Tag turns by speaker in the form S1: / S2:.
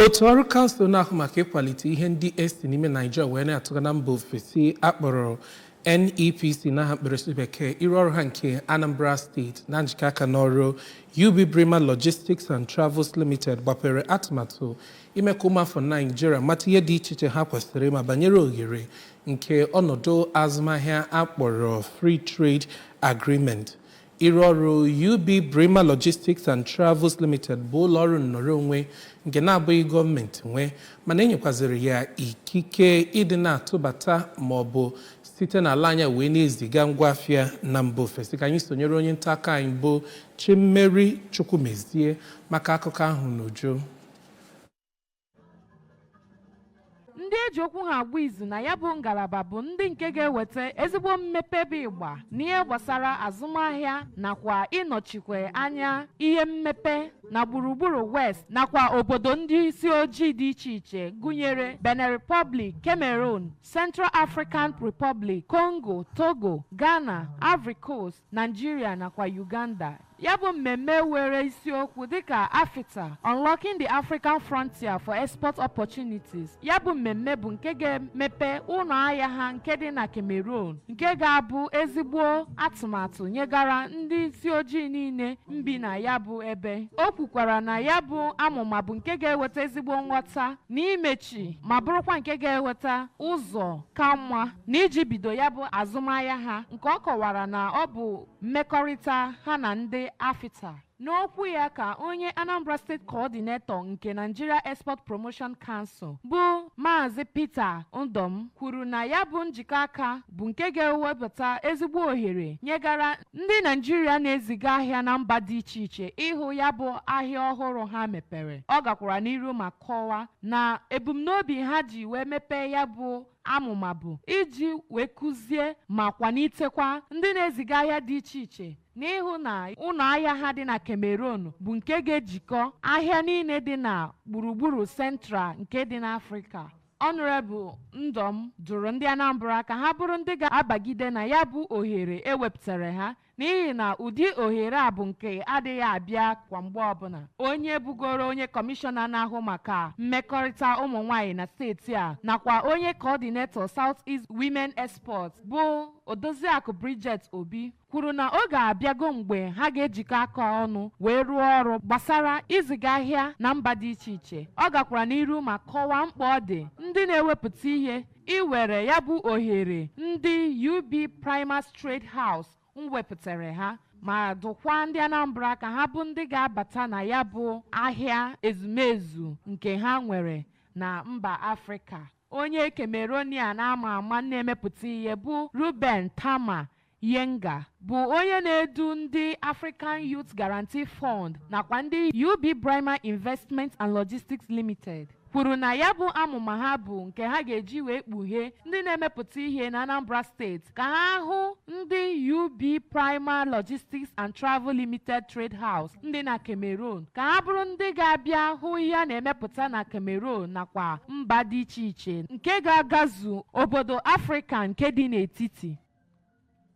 S1: Otu ọrụ kansụl na-ahụ maka ịkwalite ihe ndị e si n'ime Naịjirịa wee na-atụga na mba ofesi akpọrọ NEPC n'aha mkpirisi bekee, iru ọrụ ha nke Anambra Steeti na njikọ aka n'ọrụ UB Brima Logistics and Travels Limited gbapere atụmatụ ime ka ụmụafọ Naịjirịa mata ihe dị iche iche ha kwesịrị ịma banyere oghere nke ọnọdụ azụmahịa akpọrọ Free Trade Agreement. Iru ọrụ UB Brima Logistics and Travels Limited bụ ụlọ ọrụ nnọrọ onwe nke na-abụghị gọọmenti nwe, mana enyekwaziri ya ikike ịdị na-atụbata ma ọ bụ site n'ala anyị wee na-eziga ngwaafịa na mba ofesi. Ka anyị sonyere onye nta akụkọ anyị bụ Chimmeri Chukwumezie maka akụkọ ahụ n'uju.
S2: Ndị eji okwu ha agba izu na ya bụ ngalaba bụ ndị nke ga-eweta ezigbo mmepe bụ ịgba n'ihe gbasara azụmahịa nakwa ịnọchikwa anya ihe mmepe na gburugburu West nakwa obodo ndị isi ojii dị iche iche, gụnyere Benin Republic, Cameroon, Central African Republic, Congo, Togo, Ghana, Ivory Coast, Nigeria nakwa Uganda. Ya bụ mmemme were isiokwu dịka AfITA, Unlocking the African Frontier for Export Opportunities. Ya bụ mmemme bụ nke ga-emepe ụlọ ahịa ha nke dị na Cameroon, nke ga-abụ ezigbo atụmatụ nyegara ndị isi ojii niile mbi na ya bụ ebe. O kwukwara na ya bụ amụma bụ nke ga-eweta ezigbo nghọta na imechi ma bụrụkwa nke ga-eweta ụzọ ka mma na iji bido ya bụ azụmahịa ha, nke ọ kọwara na ọ bụ mmekọrịta ha na ndị AfITA. N'okwu ya ka onye Anambra State Coordinator nke Nigeria Export Promotion Council bụ Maazị Peter Ndom kwuru na ya bụ njikọ aka bụ nke ga-ewepụta ezigbo ohere nyegara ndị Naijiria na-eziga ahịa na mba dị iche iche ịhụ ya bụ ahịa ọhụrụ ha mepere. Ọ gakwara n'iru ma kọwaa na ebumnobi ha ji wee mepee ya bụ amụma bụ iji wee kụzie ma kwalitekwa ndị na-eziga ahịa dị iche iche n'ịhụ na ụlọ ahịa ha dị na Cameroon bụ nke ga-ejikọ ahịa niile dị na gburugburu Central nke dị n'Afrịka. Honorable Ndom dụrụ ndị Anambra ka ha bụrụ ndị ga-abagide na ya bụ ohere ewepụtara ha, n'ihi na ụdị ohere a bụ nke adịghị abịa kwa mgbe ọbụla. Onye bugoro onye kọmishọna na-ahụ maka mmekọrịta ụmụ nwanyị na steeti a nakwa onye coordinator South East Women Export bụ Odoziakụ Bridget Obi kwuru na oge abịago mgbe ha ga-ejikọ aka ọnụ wee rụọ ọrụ gbasara iziga ahịa na mba dị iche iche. Ọ gakwara n'iru ma kọwaa mkpa ọ dị ndị na-ewepụta ihe iwere ya bụ ohere ndị UB Primus Trade House mwepụtara ha, ma dụkwa ndị Anambra ka ha bụ ndị ga-abata na ya bụ ahịa ezumezu nke ha nwere na mba Afrịka. Onye Cameroonian ama ama na-emepụta ihe bụ Ruben Tama Yenga bụ onye na-edu ndị African Youth Guarantee Fund nakwa ndị UB Brima Investment and Logistics Limited kwuru na ya bụ amụma ha bụ nke ha ga-eji wee kpughee ndị na-emepụta ihe na Anambra Steeti ka ha hụ ndị UB Prima Logistics and Travel Limited Trade House ndị na Cameroon, ka ha bụrụ ndị ga-abịa hụ ihe a na-emepụta na Cameroon nakwa mba dị iche iche nke ga-agazu obodo Afrịka nke dị n'etiti.